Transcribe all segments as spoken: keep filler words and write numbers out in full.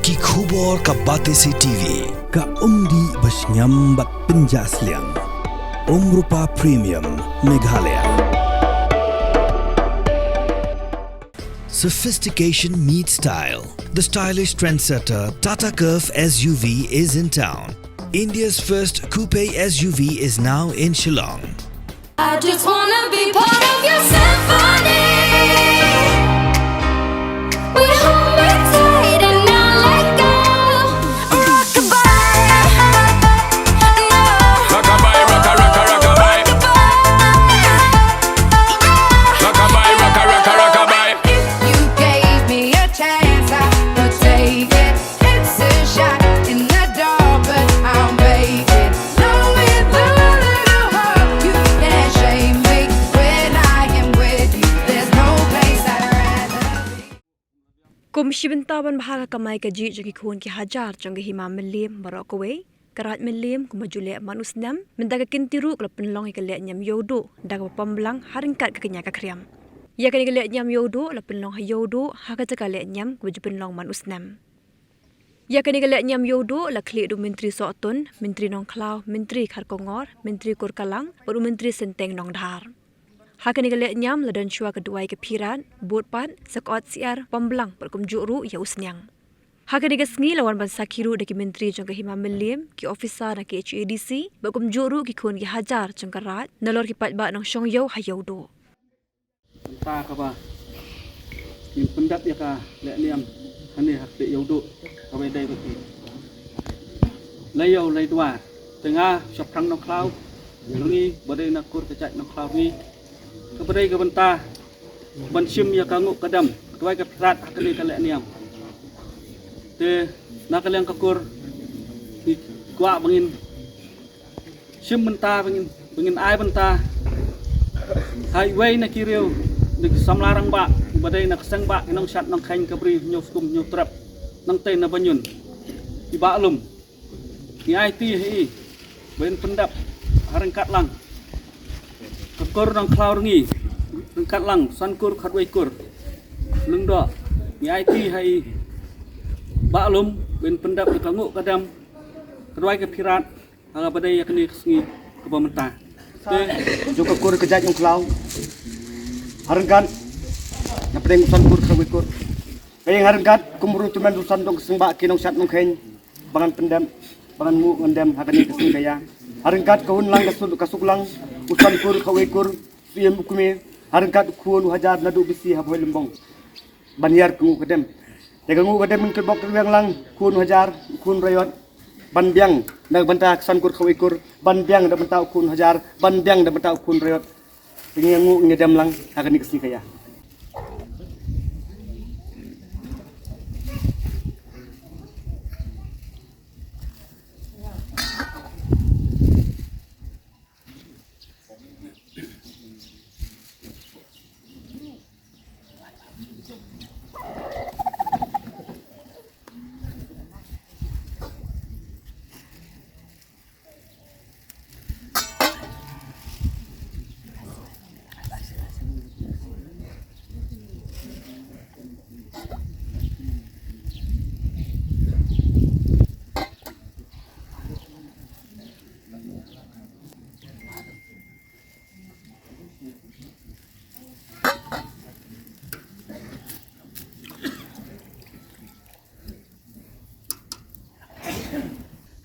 Ki khubor ka Batesi T V. Ka umdih ba shngiam bad pynjah sliang. Umrupa Premium Meghalaya. Sophistication meets style. The stylish trendsetter Tata Curvv S U V is in town. India's first coupe S U V is now in Shillong. I just wanna be part of your symphony. We hold me tight and not let go. Rockabye. No. Rockabye, rocka, rocka, rockabye. Rockabye. Yeah. Rockabye, rocka, rocka, rockabye. If you gave me a chance, I would take it. It's a shot in the dark, but I'll make it. Know with a little hope you can't shame me. When I am with you, there's no place I'd rather be. Kum shi bynta ban bha ka kamai kajih jong ki khun ki hajar jong ka hima Mylliem baroh kawei, ka Raid Mylliem kumba ju leh man u snem, mynta ka kynti ruh ka la pynlong ïa ka lehniam Ïewduh da kaba pom blang ha ryngkat ka kñia ka khriam. Ïa kane ka lehniam Ïewduh la pynlong ha Ïewduh ha ka jaka lehniam kaba ju pynlong man u snem. Ïa kane ka lehniam Ïewduh la khlieh da u Myntri Sohtun, Myntri Nongkhlaw, Myntri Kharkongor, Myntri Kurkalang bad u Myntri Synteng Nongdhar. Ha kane ka lehniam la don shuwa ka duwai ka phirat, bud pat, sa ka ot syiar, pom blang bad kumjuh ruh ïa u sniang. Ha kane ka sngi la wan ban sakhi ruh da ki myntri jong ka hima Mylliem, ki officer na K H A D C bad kumjuh ruh ki khun ki hajar jong ka Raid nalor ki paidbah nongshong ïew ha Ïewduh. Mynta kaba ngin pyndep ïa ka lehniam hangne ha Ïewduh kaba ïadei bad ki lei ïew lei duwar. Te nga shaphrang Nongkhlaw Rngi, ba dei na kur ka jaid Nongkhlaw Rngi, kaba dei ka bynta ban shim ïa ka nguh ka dem, ka duwai ka phirat ha kane ka lehniam. Te na ka liang ka kur ngi kwah ba ngin shim bynta, ba ngin, ba ngin ai bynta ha iwei na ki riew na ki samla rangbah ba dei na ka seng bah ki nongshad nongkheiñ, ka Bri, Hynñiewskum, Hynñiewtrep, nangtei na Banyun, i Bah Lum. Ngi aiti ha i ban pyndep ha ryngkat lang ka kur Nongkhlaw Rngi, ryngkat lang san kur khatwei kur. Lyngdoh ngi aiti ha i Bah Lum ban pyndep ïa ka nguh ka dem, ka duwai ka phirat ha kaba dei ïa kane ka sngi kaba mynta. Te jong ka kur ka jaid Nongkhlaw ha ryngkat na pdeng u san kur khatwei kur. Ka ïeng ha ryngkat kum u rung tymmen ruh san dong ka seng bah ki nongshad nongkheiñ ba ngan pyndep, ba ngan nguh ngan dem ha kane ka sngi ka ïa. Ha ryngkat ka hun lang ka suk, ka suk lang u san kur khatwei kur, u Syiem u Kmie, ha ryngkat u khun u hajar naduh bisi ha Bhoi Lymbong ban hiar ka nguh ka dem. Te ka nguh ka dem ngin kyrpad ka weng lang khun u hajar, khun raiot, ban biang na ka bynta ka san kur khatwei kur, ban biang na ka bynta u khun u hajar, ban biang na ka bynta u khun raiot. Te ngi nguh ngi dem lang ha kane ka sngi ka ïa.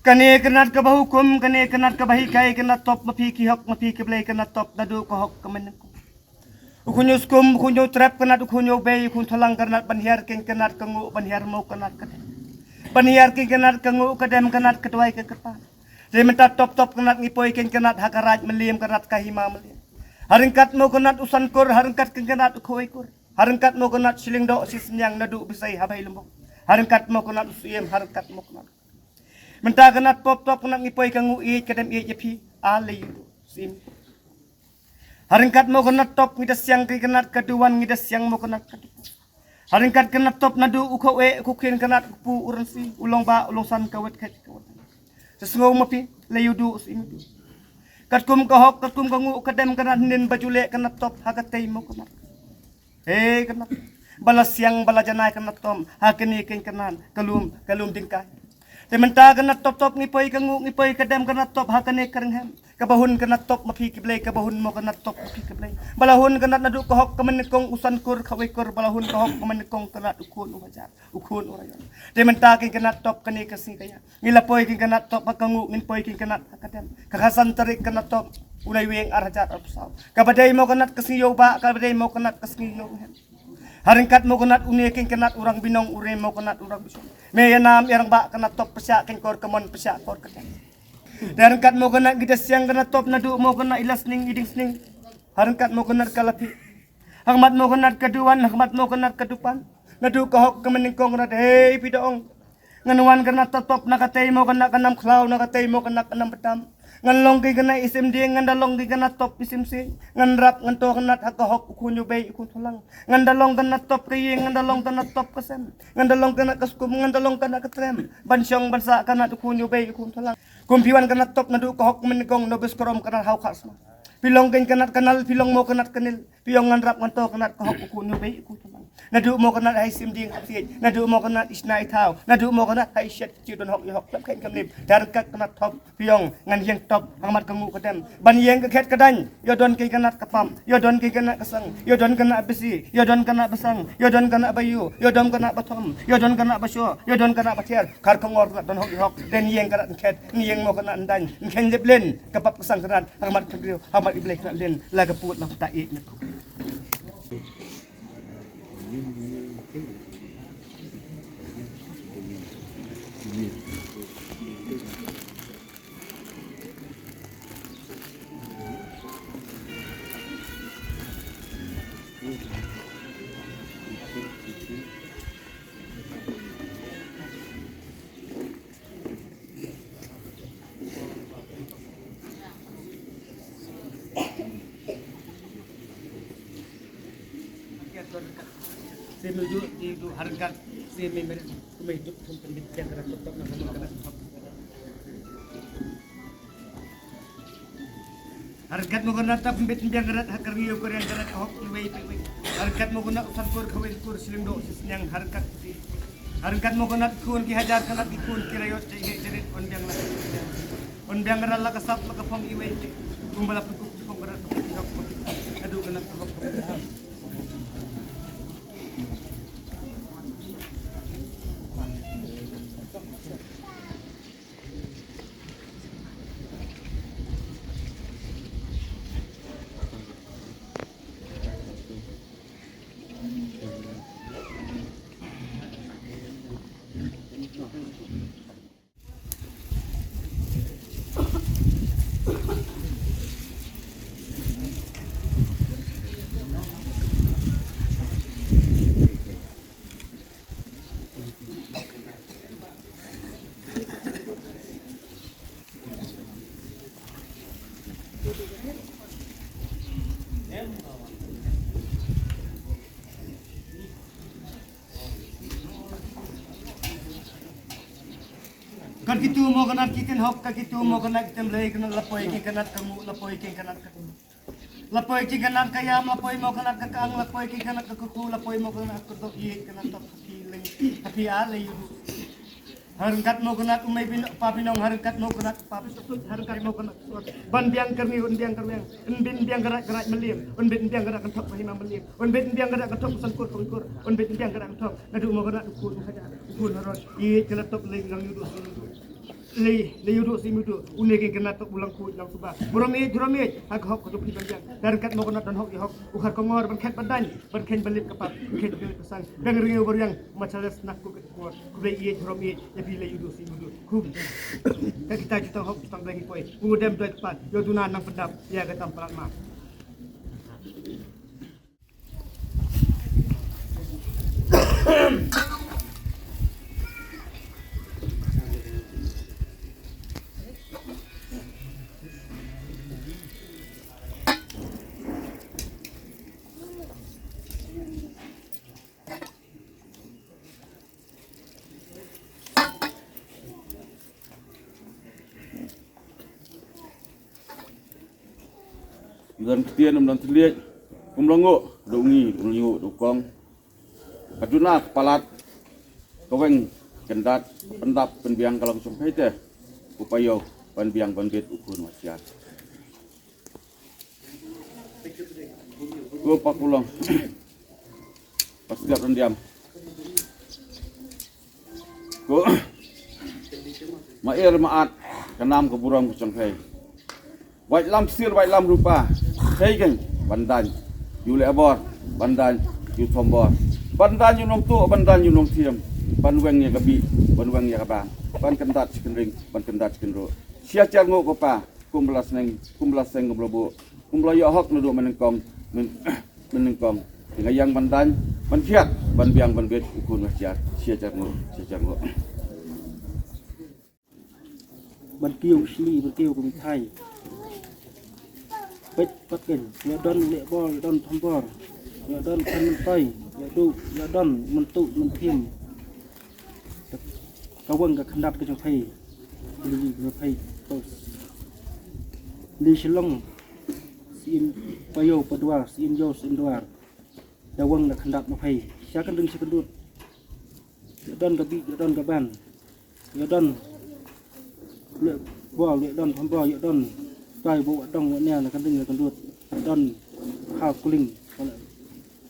Kane ka nat kaba hukum, kane ka nat kaba hikai, ka nat top ma phi ki hok, ma phi ki blei, ka nat top naduh ka hok ka men. U khun Hynñiewskum, u khun Hynñiewtrep ka nat, u khun Hynñiewbei, u khun Thalang ka nat, ban hiar keiñ ka nat ka nguh, ban hiar mo ka nat ka dem. Ban hiar keiñ ka nat ka nguh ka dem, ka nat ka duwai ka kyrpad. Te mynta top top ka nat ngi poi keiñ ka nat ha ka Raid Mylliem, ka nat ka hima Mylliem. Ha ryngkat mo ka nat u san kur, ha ryngkat keiñ ka nat u khatwei kur. Ha ryngkat mo ka nat shi lyngdoh shi sniang naduh u Bisei ha Bhoi Lymbong. Ha ryngkat mo ka nat u Syiem, ha ryngkat mo ka nat. Mynta ka nat top top ka nat ngi poi ka nguh ïeit ka dem ïeit ïa phi. Ale ïa u Syiem. Ha ryngkat mo ka nat top ngi da siang keiñ ka nat ka duwan, ngi da siang mo ka nat ka duwan. Ha ryngkat ka nat top naduh u khaw eh, u khaw khin ka nat u kpu u rynsi, u long bah, u long san ka wet khet ka wet. Sa sngew ma phi, le ïa u duh, u Syiem u duh. Katkum ka hok, katkum ka nguh, ka dem ka nat hynnin ba ju leh ka nat top, ha ka tei mo ka nat. He ka nat. Ba la siang ba la janai ka Natop ha kane ka kynad ka lum ka lum dingkai. Te mynta ka Natop Top ngi poi ka nguh ngi poi ka dem ka Natop ha kane ka rynhem. Kaba hun ka Natop ma phi ki blei kaba hun mo ka Natop ma phi ki blei. Ba la hun ka Nat naduh ka hok ka mynnyngkong u san kur kawei kur ba la hun ka hok ka mynnyngkong ka Nat u khun u hajar u khun u rayon. Te mynta ka Natop kane ka sngi ka ïa. Ngi la poi ka Natop ha ka nguh ngin poi ka Nat ha ka dem. Ka khatsan tarik ka Natop u nai weng ar hajar arphew saw. Kaba dei mo ka Nat ka sngi ïew ba kaba dei mo ka Nat ka sngi ïew hem. Ha ryngkat mo ka Nat une ka Nat u rang binong u re mo ka Nat u rang bishong. Me ïa nam ïa rang ba ka Natop pyrshah ka kor ka mon pyrshah kor ka tem. Te ha ryngkat mo ka Nat ngi da siang ka Natop naduh mo ka Nat i la sning i ding sning. Ha ryngkat mo ka Nat ka la phi. Ha khmat mo ka Nat ka duwan ha khmat mo ka Nat ka dupan. Naduh ka hok ka mynnyngkong ka Nat hei phi da ong. Ngan wan ka Natop na katei mo ka Nat ka nam khlaw na katei mo ka Nat ka nam btam. Ngan long ki ka Nat i sim dieng ngan da long ki ka Natop i sim si. Ngan rap ngan to ka Nat ha ka hok u khun u bei u khun tholang. Ngan da long ka Natop ka ïing ngan da long ka Natop ka sem. Ngan da long ka Nat ka skum ngan da long ka Nat ka trem. Ban shong ban sah ka Nat u khun u bei u khun tholang. Kum phi wan ka Natop naduh ka hok mynnyngkong no bes krom ka Nat haw khas ma. Phi long ka Nat ka nal phi long mo ka Nat ka nil. Phi ong ngan rap ngan to ka Nat ka hok u khun u bei u khun tholang. Naduh mo ka Nat hai sim dieng hap siej. Naduh mo ka Nat i sna i thaw. Naduh mo ka Nat hai shet ki don hok i hok lam khen kam lip. Dar ka Natop phi ong ngan ïeng top ha khmat ka nguh ka dem. Ban ïeng ka khet ka dain. Ïa don ka Nat ka pam. Ïa don ka Nat ka sang. Ïa don ka Nat bisi. Ïa don ka Nat basang. Ïa don ka Nat bayu. Ïa don ka Nat bathom. Ïa don ka Nat basho. Ïa don ka Nat bather. Kar ka ngor ka Nat don hok i hok. Den ïeng ka Nat khet. Ïeng mo ka Nat dain. Khen lip len. Ka pap ka sang ka Nat. Ha khmat ka griw. Ha khmat i blei ka Nat len. La ka put la ka ta i. Simi ju ti ju harkat simi meri kumi ju tum pindit yang kena tutup na kami kena tutup. Harkat mo kena tap mbit mbiang rat hakar ngiyo korian kena kahok iwei iwei. Harkat mo kena usan kur kawin kur siling do sisnyang harkat ti. Harkat mo kena khun ki hajar kena ki khun ki rayot jai jai jai on biang la. On biang rat la kasap la kapong iwei iwei. Kumbala pukuk pong rat kapong ihok pong. Aduh kena kahok. Kan kitu mo kanat kitin hok, kan kitu mo kanat kitin lei, kanat lapoi ki kanat kamu, lapoi ki kanat kamu. Lapoi ki kanat kayam, lapoi mo kanat kakang, lapoi ki kanat kakuku, lapoi mo kanat kudok yik, kanat tok hapi leng, hapi a lei yudu. Harkat mo kanat umai bin pa binong, harkat mo kanat pa bisut, harkat mo kanat. Ban biang kerni, un biang kerweng, un bin biang gerak gerak meliam, un bin biang gerak kentok bahima meliam, un bin biang gerak kentok sangkur pengkur, un bin biang gerak kentok. Nadu mo kanat ukun haja, ukun harot. Yik kanat tok lei lang yudu. Lei, lei yudu si mudu, une kin kanat tok ulang kuit lang suba. Burom yik, burom yik, hak hok kutu pi banjang. Harkat mo kanat dan hok yahok, ukar kongor ban khet badan, ban khen balip kapat, khen balip kasang. Bang ringi bariang, machalas nak ku. Khublei ïeit, harom ïeit ïa phi la ïuhduh sa ïuhduh. Khublei. Ka kita kita hok kita blei ngi poi. Pyndonkam doh pat ïa u duna nang pyndap ïa ka tam palat ma. Ngan ktien um don tliej, um longo, do ngi, um longo, do kong. Ka duna ka palat, ka weng kyndat, pyndap pynbiang ka long shongphei te. U payo, ban biang ban bit u khun wa siar. Ko pa kulong. Pastiap rendiam. Ko ma ir ma at, ka nam ka burom ka shongphei. Wait lam sir, wait lam rupa. Hei geng, ban dan. Yu le bor, ban dan. Yu thombor, ban dan. Yu nong tu, ban dan. Yu nong thiam, ban weng ya ka bi, ban weng ya ka ban. Ban kyndat chicken ring, ban kyndat chicken ro. Sia char ngo ko pa, kum bla sneng, kum bla seng, kum bla bo, kum bla yo hok na do menengkong, men, menengkong. Nga yang ban dan, ban khiat, ban biang, ban bet, u khun wa siar. Sia char ngo, sia char ngo. Ban kiew shli, ban kiew kum thai. Peit pat ken, ya don le bor, ya don thombor, ya don khan mentoi, ya du, ya don mentu, menthiam. Ka weng ka khandat ka jong phei. Li ka phei. Li shlong. Sim payo padwar, sim yo sim dwar. Da weng da khandat ma phei. Sha kan ding sha kan dut. Ya don ka bi, ya don ka ban. Ya don le bor, ya don thombor, ya don tai bo dong wa nia na kan ding na kan dut. Ya don ha kuling.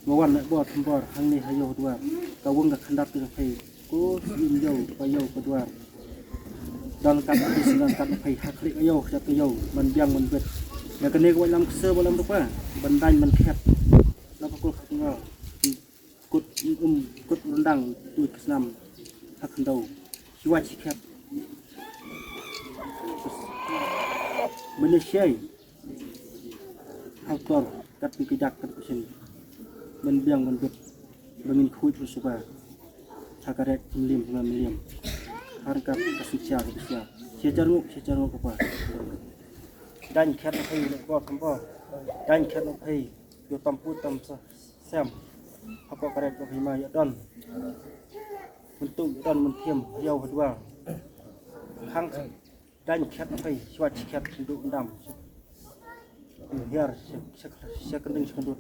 Wa wan le bor thombor hangne ha yo dwar. Ka weng ka khandat ka phei. Ko sim yo pa yo ka dwar. Don kat ka sim don kat phei ha khlieh ka yo, khat ka yo, ban biang ban bet. Ya kane ka wa lam kse wa lam rupa. Ban dan ban khiat. Na ka kul khat nga. Kut um, kut rundang, tu ka snam. Ha khyndaw. Shiwa shikhet. Mene shai. Hal tor, kat pi kidak, kat pi shin. Ban biang, ban bet. Ban min khuid, ban suba. Ha ka rek, mlim, mlim. Har kat, ka sucia, ka sucia. Sia char nguk, sia char nguk apa. Dan khiat na phei, le bor, khambo. Dan khiat na phei. Yo tam pu tam sa sem. Hako karet ko hima ya don. Untuk don menthiam ya hadwa. Hang dan khiat phei shwa khiat ndu ndam. Hiar shek shek kending shek ndut.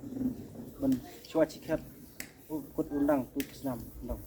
Ben shwa khiat kut undang tu kisnam ndam.